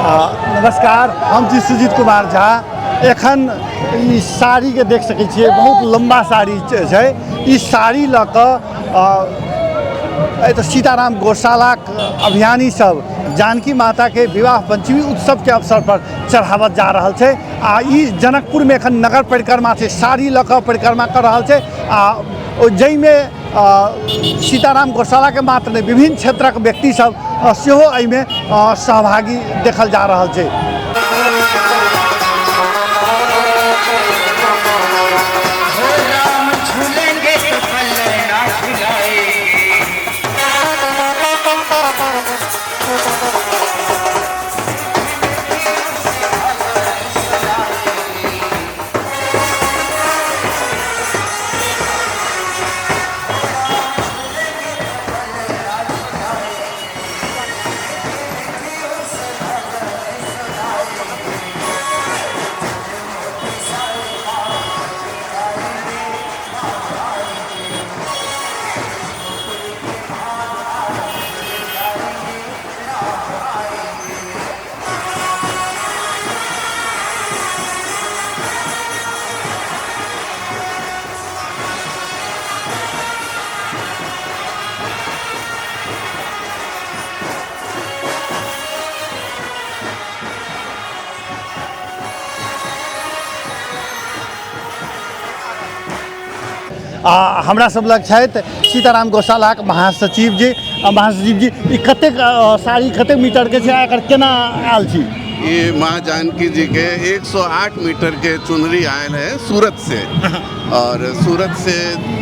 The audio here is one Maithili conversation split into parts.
नमस्कार, हम छी सुजीत कुमार झा। एखन ई साड़ीके देख सकै छियै, बहुत लम्बा साड़ी छै। ई साड़ी लऽ कऽ एतऽ सीताराम गौशालाक अभियानी सब जानकी माताके विवाह पंचमी उत्सवके अवसर पर चढ़ावल जा रहल छै। आ ई जनकपुरमे एखन नगर परिक्रमा छै, साड़ी लऽ कऽ परिक्रमा कऽ रहल छै। आ जाहिमे सीताराम गौशालाके मात्र नहि, विभिन्न क्षेत्रक व्यक्ति सब सेहो एहिमे सहभागी देखल जा रहल छै। आ हमरा सब लग छथि सीताराम गौशालाक महासचिव जी। आ महासचिव जी, ई कतेक साड़ी कतेक मीटरके छै आ एकर केना आयल छी? ये माँ जानकी जी के 108 मीटर के चुनरी आयल है सूरत से, और सूरत से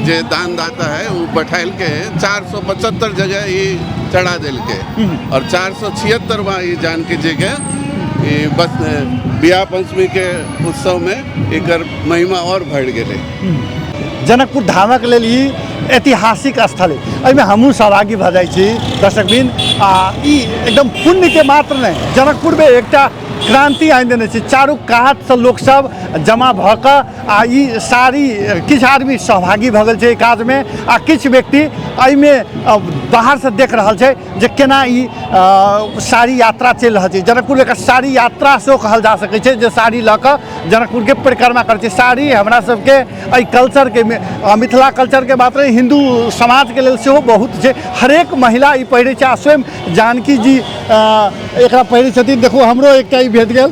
जे दानदाता है वो बैठाइल के 475 जगह ये चढ़ा दिल के, और 476 वहाँ ये जानकी जी के ये बस बियाह पंचमी के उत्सव में एकर महिमा और बढ़ गए। जनकपुर धामक लेल ई ऐतिहासिक स्थल है, एहिमे हमहूँ सहभागी भऽ जाइ छी दर्शकबिन। आ ई एकदम पुण्यके मात्र नहि, जनकपुरमे एकटा क्रांति आनि देने छै। चारू कातसँ लोकसब जमा भऽ कऽ आ ई सारी किछु आदमी सहभागी भऽ गेल छै एहि काजमे, आ किछु व्यक्ति एहिमे बाहरसँ देख रहल छै जे केना ई साड़ी यात्रा चलि रहल छै। जनकपुरमे एकर साड़ी यात्रा सेहो कहल जा सकै छै, जे साड़ी लऽ कऽ जनकपुरके परिक्रमा करै छै। साड़ी हमरा सबके एहि कल्चरके, मिथिला कल्चरके मात्र नहि, हिन्दू समाजके लेल सेहो बहुत छै। हरेक महिला ई पहिरै छै आ स्वयं जानकी जी एकरा पहिरै छथिन। देखू, हमरो एकटा ई भेट गेल।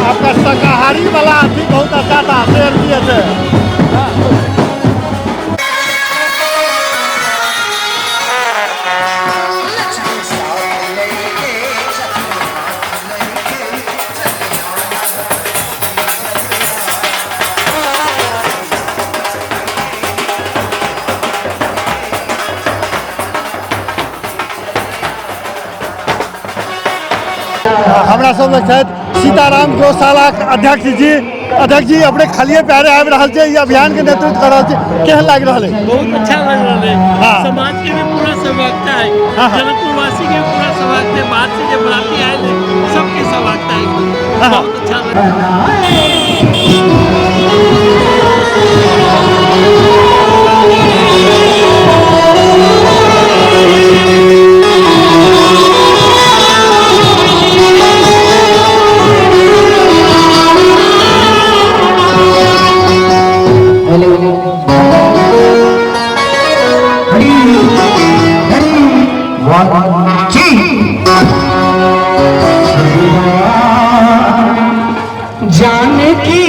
आपका शाकाहारी वाला अथी बहुत अच्छा था, शेयर किए थे। हमरा सब लग छथि सीताराम गौशालाक अध्यक्ष जी। अध्यक्ष जी, अपने खलिए पैरे आबि रहल छै, ई अभियान के नेतृत्व कर रहल छै, केहन लागि रहल है? बहुत अच्छा लग रहा है। हाँ। समाज के भी पूरा सहभागिता है, हाँ। जनकपुरवासी के भी पूरा सहभागिता है, बाहर से जो बराती आए थे सबके सहभागिता है। हाँ। बहुत अच्छा लग रहा है। जानकी।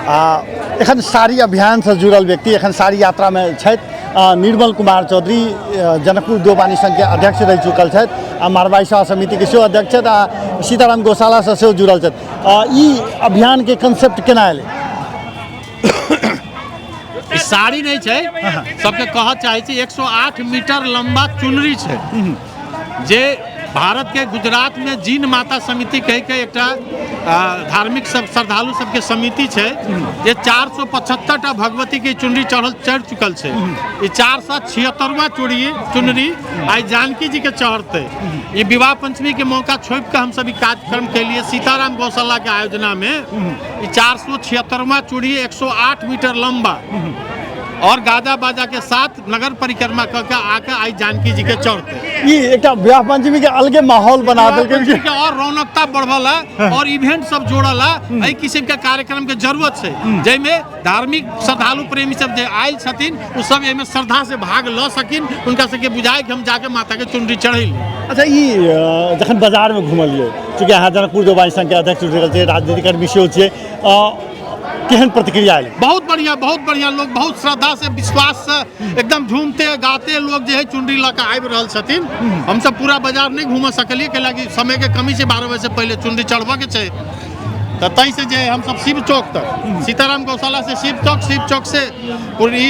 आ एखन साड़ी अभियानसँ जुड़ल व्यक्ति एखन साड़ी यात्रामे छथि निर्मल कुमार चौधरी, जनकपुर देववाणी संघके अध्यक्ष रहि चुकल छथि आ मारवाड़ी सेवा समितिके सेहो अध्यक्ष छथि आ सीताराम गौशालासँ सेहो जुड़ल छथि। ई अभियानके कंसेप्ट केना एलै? ई साड़ी नहि छै, सबके कहऽ चाहै छी 108 मीटर लम्बा चुनरी छै, जे भारत के गुजरात में जीन माता समिति कह के एकटा धार्मिक सब श्रद्धालु सबके समिति छै, जे 475 टा भगवती के चुनरी चढ़ चुकल छै। ई 476वां चुनरी आइ जानकी जी के चढ़ते। ई विवाह पंचमी के मौका छोपि के हम सब ई कार्यक्रम के लिए सीताराम गौशाला के आयोजना में ई 476वां चूड़ी 108 मीटर लंबा और गाजा बाजा के साथ नगर परिक्रमा कऽ के आके आई जानकी जी के चढ़ते। ई एकटा विवाह पंचमी के अलगे माहौल बना देलकै पंचमी के और रौनकता बढ़ल है और इवेंट सब जोड़ल है। एहि किस्म के कार्यक्रम के जरूरत छै, जाहिमे धार्मिक श्रद्धालु प्रेमी सब जे आयल छथिन ओ सब एहिमे श्रद्धा से भाग लऽ सकिन, हुनका सबके बुझाय कि हम जाके माता के चुनरी चढ़ैली। अच्छा, ई जखन बाजार में घुमलियै, चूँकि अहाँ जनकपुर देववाणी संघ के अध्यक्ष जुड़ल छियै, राजनीतिक कर्मी सेहो छियै, केहन प्रतिक्रिया आयल? बहुत बढ़िया, बहुत बढ़िया। लोग बहुत श्रद्धा से, विश्वास से एकदम झूमते गाते लोग जे है चुनरी लऽ के आबि रहल छथिन। हमसब पूरा बाजार नहीं घूम सकलियै, कैलाकि समय के कमी छै, 12 बजे से पहिले चुनरी चढ़बऽ के छै। तऽ ताहि से जे हमसब शिव चौक तक, सीताराम गौशाला से शिव चौक, शिव चौक से पूरी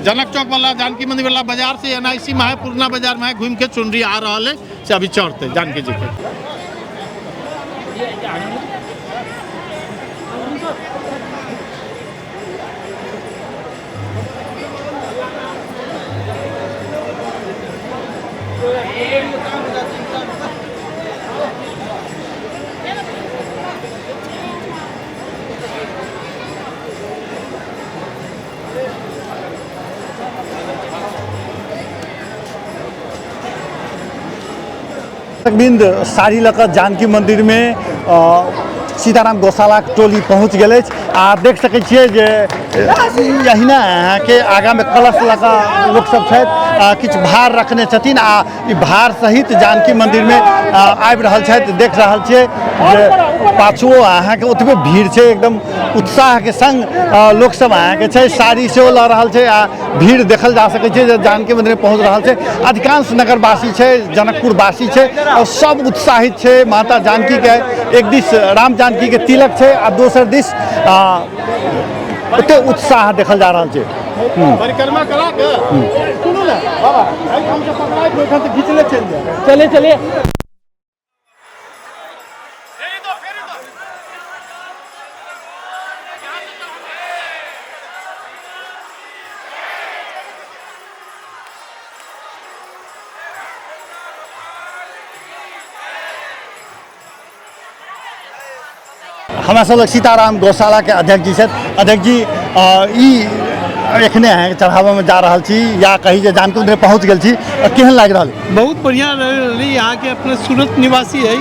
जनक चौक वाला जानकी मंदिर वाला बाजार से NIC में है, पुरना बाजार में है, घूम के चुनरी आ रहा है से अभी चढ़ते जानकी जी के। बिंद साड़ी लऽ कऽ जानकी मंदिर में सीताराम गौशालाक टोली पहुँच गेल अछि आ देख सकै छियै जे अहिना अहाँके आगाँमे कलश लऽ कऽ लोकसब छथि, किछु भार रखने छथिन आ ई भार सहित जानकी मंदिरमे आबि रहल छथि। देख रहल छियै जे पाछुओ अहाँके ओतबे भीड़ छै, एकदम उत्साहके संग लोकसब अहाँके छै, साड़ी सेहो लऽ रहल छै आ भीड़ देखल जा सकै छै जे जानकी मंदिरमे पहुँच रहल छै। अधिकांश नगरवासी छै, जनकपुरवासी छै और सब उत्साहित छै। माता जानकी के एक दिस राम जानकी के तिलक छै आ दोसर दिस ओते उत्साह देखल जा रहल छै। परिक्रमा करा के सुनू ना बाबा, हम सब पकड़ाइ के एखन तऽ घिचले चलि जाए। चले चले। हमरा सब लग सीताराम गौशाला के अध्यक्ष जी छथि। अध्यक्ष जी, ई एखने अहाँके चढ़ाबऽमे जा रहल छी या कही जे जानकी मंदिर पहुँच गेल छी, केहन लागि रहल? बहुत बढ़िया रहल। यहाँ के अपने सूरत निवासी है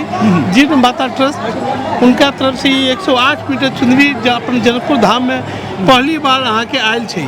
जीर्ण माता ट्रस्ट, उनका तरफ से 108 मीटर चुनरी अपन जनकपुर धाम में पहली बार अहाँ के आयल छै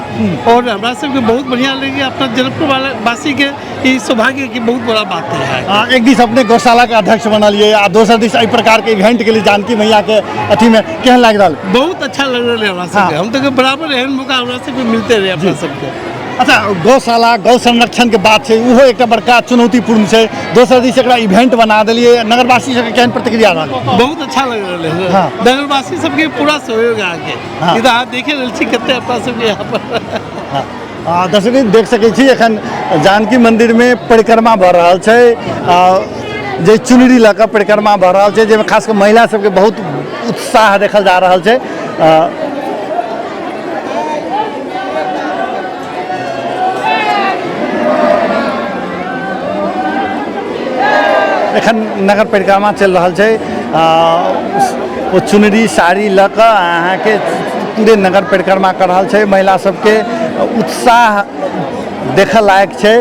और हमरा सबके बहुत बढ़िया लगे। अपना जनकपुर वाला वासी के ई सौभाग्य के बहुत बड़ा बात है। एक दिस अपने गौशाला के अध्यक्ष बनलिए आ दोसर दिस एहि प्रकार के इवेंट के लिए जानकी मैया के अथी में केहन लागि रहल? बहुत अच्छा लग रहा है हमरा सबके। हम तो बराबर एहन मौका हमरा सबके मिलते रहे अपना सबके। अच्छा, गौशाला गौ संरक्षण के बात छै, ओहो एकटा बड़का चुनौतीपूर्ण छै, दोसर दिस एकरा इवेंट बना देलिए, नगरवासी सबके केहन प्रतिक्रिया रहल? बहुत अच्छा लग रहल है। नगरवासी सबके पूरा सहयोग अहाँके। ई तऽ अहाँ देखे रहल छी कते अपना सबके यहाँ पर। दर्शक देख सकै छी एखन जानकी मंदिर में परिक्रमा भऽ रहल छै, जे चुनरी लऽ कऽ परिक्रमा भऽ रहल छै, जाहिमे खास कऽ महिला सबके बहुत उत्साह देखल जा रहल छै। एखन नगर परिक्रमा चलि रहल छै, ओ चुनरी साड़ी लऽ कऽ अहाँके पूरे नगर परिक्रमा कऽ रहल छै। महिला सबके उत्साह देखऽ लायक छै।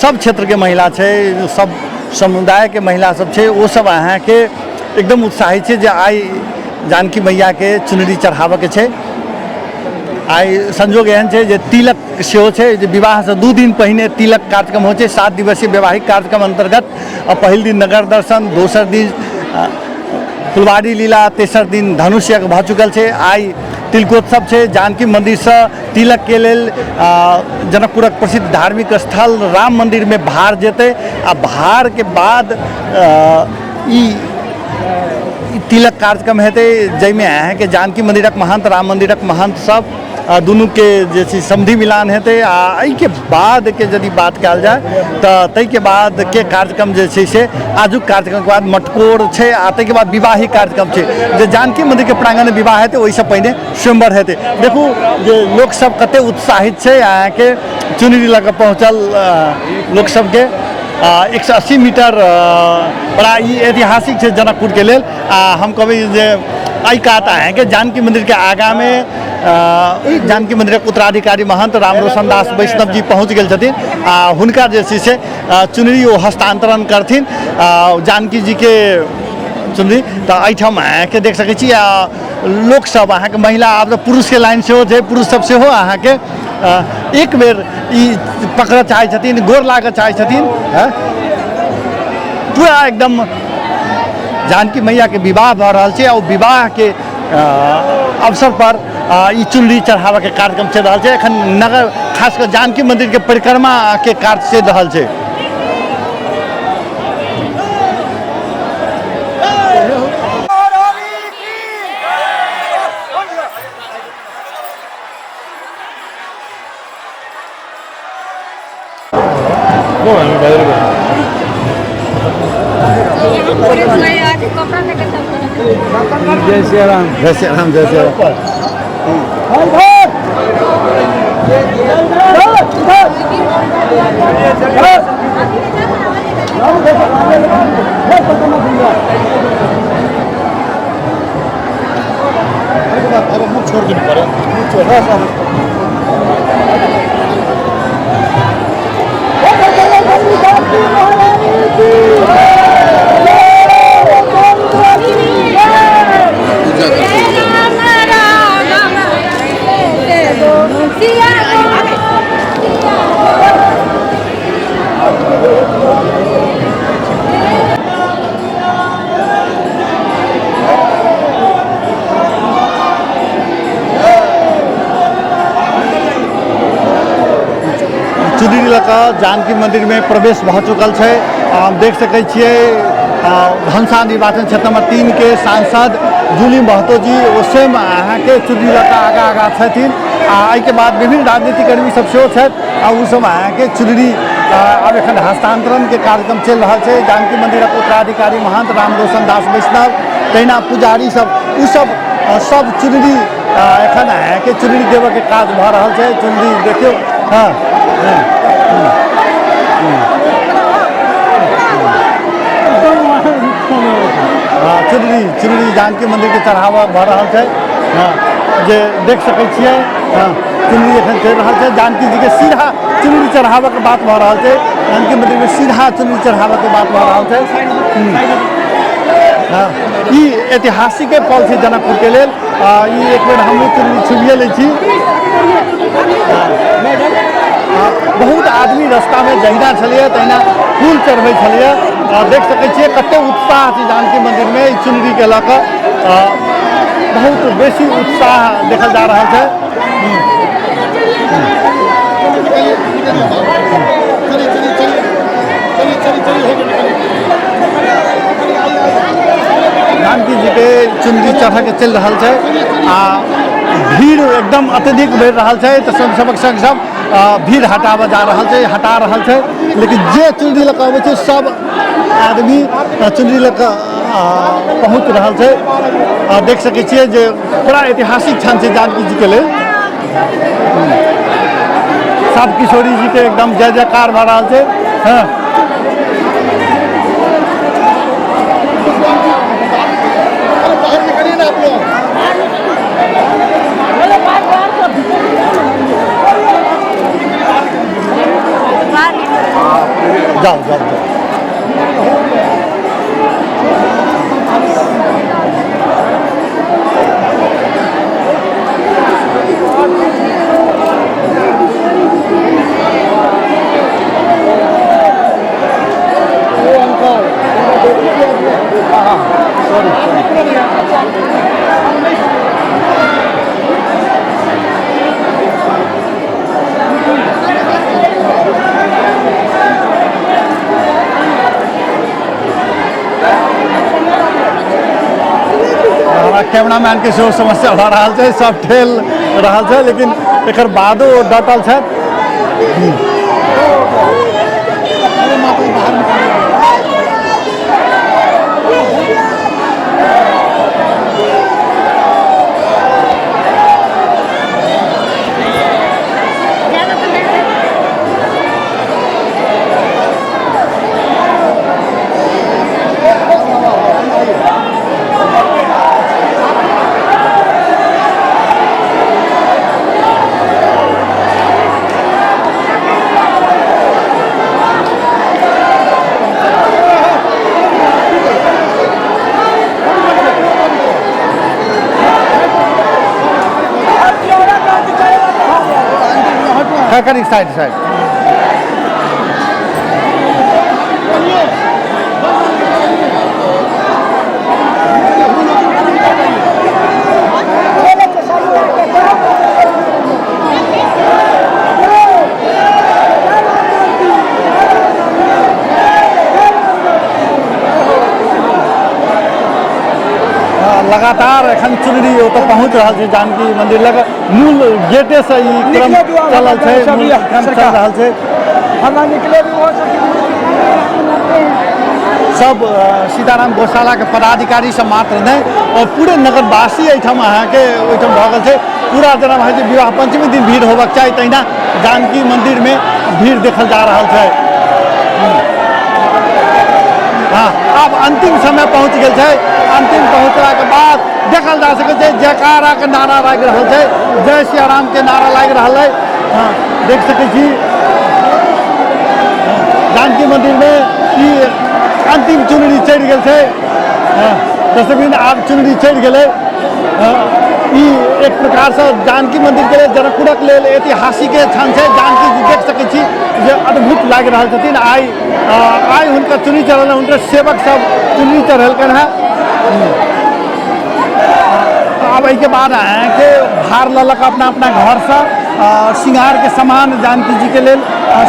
सब क्षेत्रके महिला छै, सब समुदायके महिला सब छै, ओ सब अहाँके एकदम उत्साहित छै जे आइ जानकी मैयाके चुनरी चढ़ाबऽके छै। आइ संजोग एहन छै जे तिलक सेहो छै, जे विवाहसँ 2 दिन पहिने तिलक कार्यक्रम होइ छै। 7 दिवसीय वैवाहिक कार्यक्रम अन्तर्गत पहिल दिन नगर दर्शन, दोसर दिन फुलवारी लीला, तेसर दिन धनुष यज्ञ भऽ चुकल छै। आइ तिलकोत्सव छै। जानकी मन्दिरसँ तिलकके लेल जनकपुरक प्रसिद्ध धार्मिक स्थल राम मन्दिरमे भार जेतै आ भारके बाद ई तिलक कार्यक्रम हेतै, जाहिमे अहाँके जानकी मन्दिरक महन्त, राम मन्दिरक महन्त सब दुनूके जे छै समधि मिलान हेतै। आ एहिके बादके यदि बात कयल जाय तऽ ताहिके बादके कार्यक्रम जे छै से आजुक कार्यक्रमके बाद मटकोर छै आ ताहिके बाद विवाही कार्यक्रम छै, जे जानकी मन्दिरके प्राङ्गणमे विवाह हेतै, ओहिसँ पहिने स्वयंवर हेतै। देखू जे लोकसब कते उत्साहित छै। अहाँके चुनरी लऽ कऽ पहुँचल लोकसबके 180 मीटर बड़ा ई ऐतिहासिक छै जनकपुरके लेल। आ हम कहबै जे एहि कात अहाँके जानकी मन्दिरके आगाँमे जानकी मन्दिरक उत्तराधिकारी महन्त राम रोशन दास वैष्णव जी पहुँच गेल छथिन आ हुनका जे छै से चुनरी ओ हस्तान्तरण करथिन, जानकी जीके चुनरी। तऽ एहिठाम अहाँके देख सकै छी आ लोकसब अहाँके महिला, आब तऽ पुरुषके लाइन सेहो छै, पुरुषसब सेहो अहाँके एक बेर ई पकड़ऽ चाहै छथिन, गोर लागऽ चाहै छथिन। पूरा एकदम जानकी मैयाके विवाह भऽ रहल छै आ ओ विवाहके अवसर पर ई चुनरी चढ़ाबऽके कार्यक्रम चलि रहल छै। एखन नगर खास कऽ जानकी मन्दिरके परिक्रमाके कार्य चलि रहल छै। जय सिया राम। जय सिया राम, जय सिया राम। पूजा करते हैं। चुनरी लऽ कऽ जानकी मन्दिरमे प्रवेश भऽ चुकल छै। हम देख सकै छियै धनसा निर्वाचन क्षेत्र नंबर 3 के सांसद जूली महतो जी ओ स्वयं अहाँके चुनरी लऽ कऽ आगाँ आगाँ छथिन आ एहिके बाद विभिन्न राजनीतिक कर्मी सब सेहो छथि आ ओसब अहाँके चुनरी आब एखन हस्तान्तरणके कार्यक्रम चलि रहल छै। जानकी मन्दिरक उत्तराधिकारी महन्त रामरोशन दास वैष्णव, तहिना पुजारी सब, ओसब सब चुनरी एखन अहाँके चुनरी देबऽके काज भऽ रहल छै। चुनरी देखियौ। हँ हँ हँ, चुनरी चुनरी जानकी मन्दिरके चढ़ावा भऽ रहल छै। हँ, जे देख सकै छियै। हँ, चुनरी एखन चढ़ि रहल छै। जानकी जीके सीधा चुनरी चढ़ाबऽके बात भऽ रहल छै। जानकी मन्दिरमे सीधा चुनरी चढ़ाबऽके बात भऽ रहल छै। हँ, ई ऐतिहासिके पल छै जनकपुरके लेल। ई एक बेर हमहूँ चुनरी छुबिए लै छी। बहुत आदमी रास्तामे जहिना छलैए तहिना फूल चढ़बै छलैए। देख सकै छियै कते उत्साह छै जानकी मन्दिरमे ई चुनरीके लऽ कऽ। बहुत बेसी उत्साह देखल जा रहल छै। जानकी जीके चुनरी चढ़ऽके चलि रहल छै आ भीड़ एकदम अत्यधिक बढ़ि रहल छै, तऽ सब सबक संग सब भीड़ हटाबऽ जा रहल छै, हटा रहल छै। लेकिन जे चुनरी लऽ कऽ अबै छै सब आदमी चुनरी लऽ कऽ पहुँच रहल छै। देख सकै छियै जे बड़ा ऐतिहासिक क्षण छै जानकी जीके लेल। सब किशोरी जीके एकदम जय जयकार भऽ रहल छै। हँ, जाओ जाओ जाओ। हमरा कैमरामैन के सेहो समस्या भऽ रहल छै, सब ठेल रहल छै, लेकिन एकर बादो ओ डटल छथि। कनी साइड साइड। लगातार एखन चुनरी ओतऽ पहुँच रहल छै जानकी मंदिर लग। मूल गेटे से ई क्रम चलल छै, मूल क्रम चल रहल छै। सब सीताराम गौशाला के पदाधिकारी सब मात्र नहि, और पूरे नगरवासी एहिठाम अहाँके ओहिठाम भऽ गेल छै। पूरा जेना होइ छै विवाह पंचमी दिन भीड़ होबाक चाही, तहिना जानकी मंदिर में भीड़ देखल जा रहल छै। हाँ, आब अंतिम समय पहुँच गेल छै। अंतिम पहुँचला के बाद देखल जा सकै छै जयकारा के नारा लागि रहल छै, जय सियाराम के नारा लागि रहल है। हाँ, देख सकै छी जानकी मंदिर में ई अंतिम चुनरी चढ़ि गेल छै। हाँ, दर्शकवृंद आब चुनरी चढ़ि गेलै। हाँ, ई एक प्रकार से जानकी मंदिर के लेल, जनकपुरक लेल ऐतिहासिक क्षण छै। जानकी जी देख सकै छी जे अद्भुत लागि रहल छथिन। आइ आइ हुनकर चुनरी चढ़ल, हुनकर सेवक सब चुनरी चढ़ेलकनि हेँ। आब एहिके बाद अहाँके भार लऽ लऽ कऽ अपना अपना घरसँ श्रृंगारके सामान जानकी जीके लेल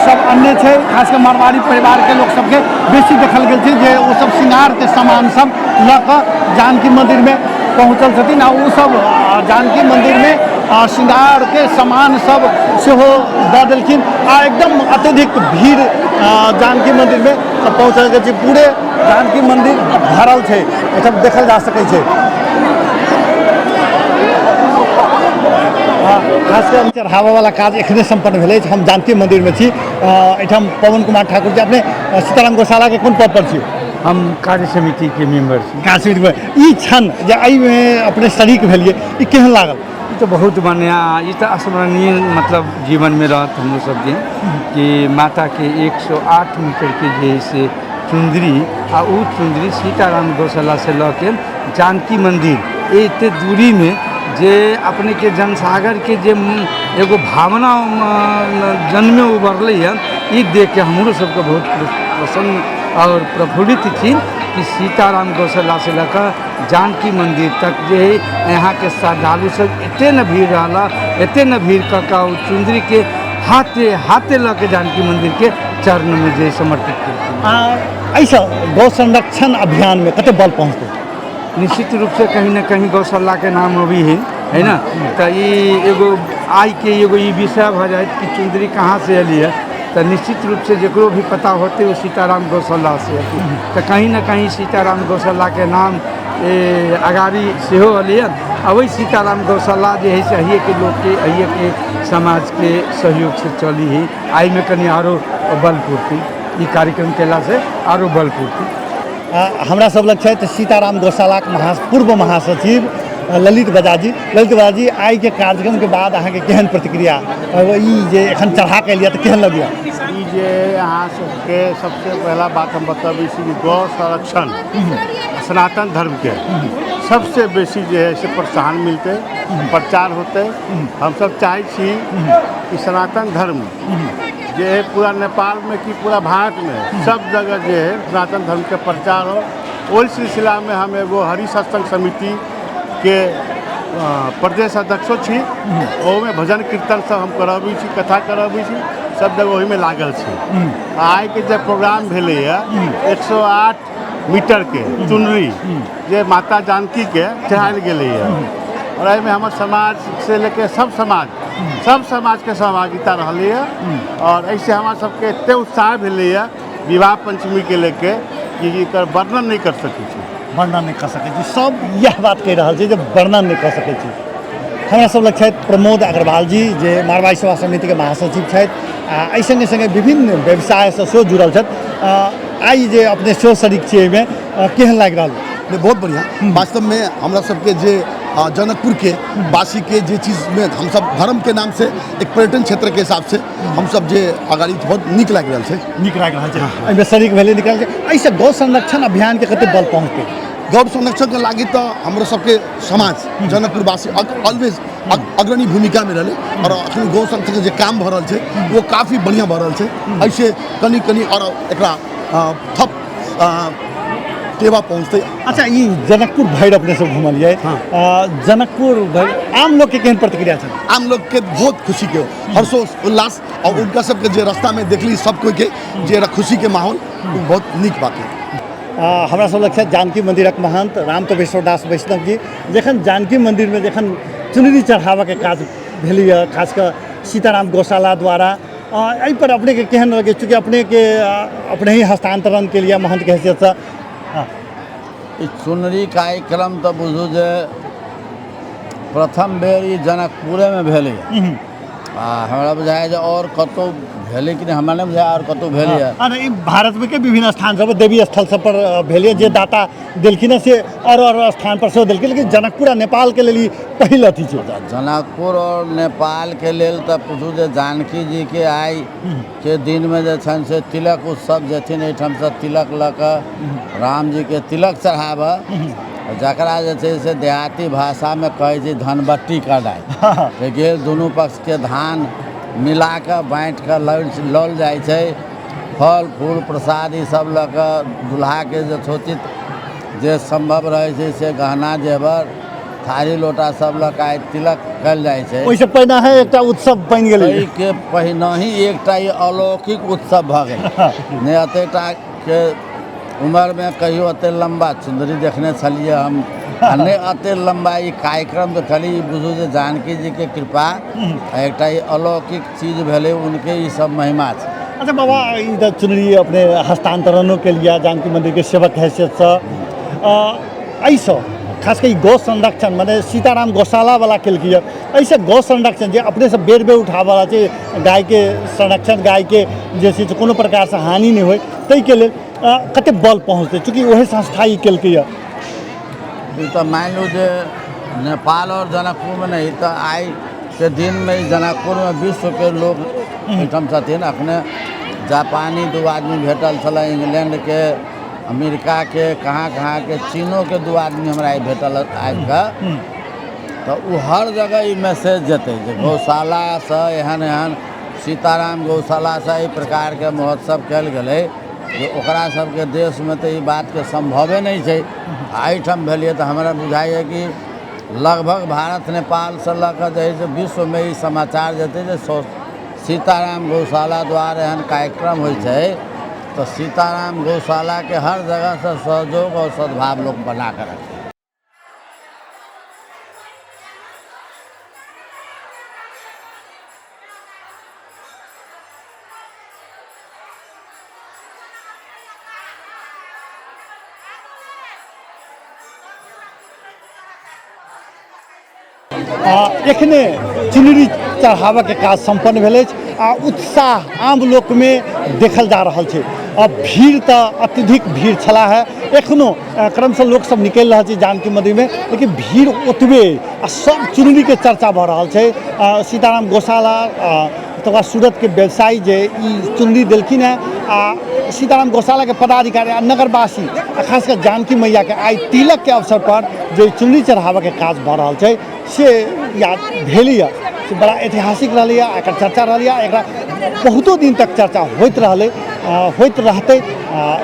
सब अनने छै। खास कऽ मारवाड़ी परिवारके लोक सबके बेसी देखल गेल छै जे ओ सब श्रृंगारके सामान सब लऽ कऽ जानकी मन्दिरमे पहुँचल छथिन आ ओ सब जानकी मन्दिरमे श्रृंगारके सामान सब सेहो दऽ देलखिन आ एकदम अत्यधिक भीड़ जानकी मन्दिरमे पहुँचल गेल छै। पूरे जानकी मन्दिर भरल छै, एहिठाम देखल जा सकै छै। खास कऽ चढ़ाबऽ वाला काज एखने सम्पन्न भेल अछि। हम जानकी मन्दिरमे छी। एहिठाम पवन कुमार ठाकुर जी, अपने सीताराम गौशालाके कोन पद पर छी? हम कार्य समिति के मेंबर छी। कार्य समिति के। ई क्षण जे एहिमे अपने शरीक भेलियै, ई केहन लागल? ई तऽ बहुत बढ़िआँ, ई तऽ स्मरणीय मतलब जीवनमे रहत हमरो सबके कि माताके 108 मीटरके जे है से चुन्दरी, आ ओ चुन्दरी सीताराम गौशालासँ लऽ के जानकी मन्दिर एते दूरीमे जे अपनेके जनसागरके जे एगो भावना जनमे उभरलै हँ, ई देखके हमरो सबके बहुत प्रसन्न आओर प्रफुल्लित छी कि सीताराम गौशालासँ लऽ कऽ जानकी मन्दिर तक जे है यहाँके श्रद्धालु सब एते ने भीड़ रहला, एते ने भीड़ कऽ कऽ ओ चुन्दरीके हाथे हाथे लऽ के जानकी मन्दिरके चरणमे जे समर्पित केलखिन। एहिसँ गौ संरक्षण अभियानमे कते बल पहुँचतै? निश्चित रूपसँ कहीं ने कहीं गौशालाके नाम अभी है, है ना, तऽ ई एगो आइके एगो ई विषय भऽ जायत कि चुन्दरी कहाँसँ एली है, तऽ निश्चित रूपसँ जकरो भी पता होतै ओ सीताराम गौशालासँ एतै, तऽ कहीं ने कहीं सीताराम गौशालाके नाम अगाड़ी सेहो एलै हँ। आ ओहि सीताराम गौशाला जे है से अहिएके लोकके, अहिएके समाजके सहयोगसँ चली है। एहिमे कनि आरो बल पूर्ति ई कार्यक्रम कयलासँ आरो बल पूर्ति। हमरा सब लग छथि सीताराम गौशालाक पूर्व महासचिव ललित बजाजी। ललित बजाजी, आइके कार्यक्रमके बाद अहाँके केहन प्रतिक्रिया, ई जे एखन चढ़ा के एलियै तऽ केहन लगैया? ई जे अहाँ सबके सबसे पहला बात हम बतबै छी कि गौ संरक्षण सनातन धर्मके सबसे बेसी जे है से प्रोत्साहन मिलतै, प्रचार होतै। हमसब चाहै छी कि सनातन धर्म जे है पूरा नेपालमे कि पूरा भारतमे सब जगह जे है सनातन धर्मके प्रचार हो। ओहि सिलसिलामे हम एगो हरि सत्संग समिति के प्रदेश अध्यक्षो छी। ओहूमे भजन कीर्तन सब हम करबै छी, कथा करबै छी, सब जगह ओहिमे लागल छी। आइके जे प्रोग्राम भेलैए 108 मीटरके चुनरी जे माता जानकीके चढ़ायल गेलैए, और एहिमे हमर समाज से लेके सब समाजके सहभागिता रहलैए। और एहिसँ हमरा सबके एते उत्साह भेलैए विवाह पंचमीके लेके कि एकर वर्णन नहि कर सकै छी। वर्णन नहि कऽ सकै छी, सब इएह बात कहि रहल छै जे वर्णन नहि कऽ सकै छी। हमरा सब लग छथि प्रमोद अग्रवाल जी, जे मारवाड़ी सेवा समितिके महासचिव छथि आ एहि सङ्गे सङ्गे विभिन्न व्यवसायसँ सेहो जुड़ल छथि। आइ जे अपने सेहो शरीक छी एहिमे, केहन लागि रहल? नहीं, बहुत बढ़िया। वास्तव में हमरा सबके जे जनकपुर के वासी के जे चीज़ में हम सब धर्म के नाम से एक पर्यटन क्षेत्र के हिसाब से हम सब जे अगाड़ी बहुत नीक लागि रहल छै। नीक लागि रहल छै, एहिमे शरीक भेलै, नीक लागि रहल छै। एहिसँ गौ संरक्षण अभियानके कते बल पहुँचतै? गौ संरक्षण के लागि तऽ हमरो सबके समाज जनकपुरवासी ऑलवेज अग्रणी भूमिका में रहलै और अखन गौ संरक्षण के जे काम भऽ रहल छै वो काफी बढ़िया भऽ रहल छै। एहिसँ कनि कनि और एकरा थप टेवा पहुँचतै। अच्छा, ई जनकपुर भरि अपने सब घुमलियै, जनकपुर भरि आम लोकके केहन प्रतिक्रिया छल? आम लोकके बहुत खुशी के हर्षोल्लास और उनका सबके जे रास्ता में देखली सब कोई के जे एउटा खुशी के माहौल, वो बहुत नीक बात है। हमरा सब लग छथि जानकी मंदिरक महंत राम तपेश्वर दास वैष्णव जी। जखन जानकी मंदिर में जखन चुनरी चढ़ाबऽके काज भेलैए, खास कऽ सीताराम गौशाला द्वारा, एहि पर अपने के केहन लगे? चूँकि अपने के अपने ही हस्तांतरण के लिए महंत के हैसियत से। ई चुनरी कार्यक्रम तऽ बुझू जे प्रथम बेर ई जनकपुरेमे भेलैए। आ हमरा बुझाइए जे आओर कतहु भेलै कि नहि, हमरा नहि बुझाइए आओर कतहु भेलैए। अरे ई भारतमे के विभिन्न स्थान सब देवी स्थल सब पर भेलैए, जे दाता देलखिन हँ से आओर आओर स्थान पर सेहो देलखिन, लेकिन जनकपुर आ नेपालके लेल ई पहिल अथी छै। जनकपुर आओर नेपालके लेल तऽ बुझू जे जानकी जीके आइ के दिनमे जे छनि से तिलक उत्सव जेथिन एहिठामसँ तिलक लऽ कऽ रामजीके तिलक चढ़ाबऽ, जकरा जे छै से देहाती भाषामे कहै छै धनबट्टी करनाइ। से गेल दुनू पक्षके धान मिलाकऽ बाँटिकऽ लऽ जाइ छै, फल फूल प्रसाद ई सब लऽ कऽ दुल्हाके यथोचित जे सम्भव रहै छै से गहना जेवर थारी लोटा सब लऽ कऽ आइ तिलक कयल जाइ छै। ओहिसँ पहिने है एकटा उत्सव बनि गेलै। एहिके पहिने ही एकटा ई अलौकिक उत्सव भऽ गेल। नहि एतेटा के उमरमे कहियो एते लम्बा चुन्दरी देखने छलियै हम, आ नहि एते लम्बा ई कार्यक्रम देखलियै। ई बुझू जे जानकी जीके कृपा एकटा ई अलौकिक चीज भेलै, उनके ई सब महिमा छै। अच्छा बाबा, ई तऽ चुनरी अपने हस्तांतरणो के लिए जानकी मंदिर के सेवक हैसियतसँ, एहिसँ खास कऽ ई गौ संरक्षण माने सीताराम गौशाला वाला केलकै यऽ, एहिसँ गौ संरक्षण जे अपनेसँ बेर बेर उठाबऽ छै गायके संरक्षण, गायके जे छै से कोनो प्रकारसँ हानि नहि होइ, ताहिके लेल कते बल पहुँचतै? चूँकि ओहे संस्था ई केलकै यऽ। ई तऽ मानि लू जे नेपाल आओर जनकपुरमे नहि, तऽ आइके दिनमे ई जनकपुरमे विश्वके लोक एहिठाम छथिन। अखने जापानी 2 आदमी भेटल छलै, इंग्लैंडके, अमेरिकाके, कहाँ कहाँके, चीनोके 2 आदमी हमरा आइ भेटल आबिकऽ। तऽ ओ हर जगह ई मैसेज जेतै जे गौशालासँ एहन एहन सीताराम गौशालासँ एहि प्रकारके महोत्सव कयल गेलै जे ओकरा सबके देशमे तऽ ई बातके सम्भवे नहि छै, एहिठाम भेलियै। तऽ हमरा बुझाइए कि लगभग भारत नेपालसँ लऽ कऽ जे है से विश्वमे ई समाचार जेतै जे सीताराम गौशाला द्वारा एहन कार्यक्रम होइ छै, तऽ सीताराम गौशालाके हर जगहसँ सहयोग आओर सद्भाव लोक बना कऽ रखतै। एखने चुनरी चढ़ाबऽके काज सम्पन्न भेल अछि आ उत्साह आम लोकमे देखल जा रहल छै। आ भीड़ तऽ अत्यधिक भीड़ छला है, एखनो क्रमशः लोक सब निकलि रहल छै जानकी मन्दिरमे, लेकिन भीड़ ओतबे अइ आ सब चुनरीके चर्चा भऽ रहल छै। सीताराम गौशाला तकर बाद सूरतके व्यवसायी जे ई चुनरी देलखिन हेँ आ सीताराम गौशालाके पदाधिकारी आ नगरवासी आ खास कऽ जानकी मैयाके आइ तिलकके अवसर पर जे चुनरी चढ़ाबऽके काज भऽ रहल छै से याद भेलैए, से बड़ा ऐतिहासिक रहलैए, एकर चर्चा रहलैए, एकरा बहुतो दिन तक चर्चा होइत रहलै, होइत रहतै।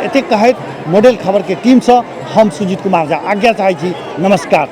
एतेक कहैत मॉडल खबरके टीमसँ हम सुजीत कुमार झा आज्ञा चाहै छी। नमस्कार।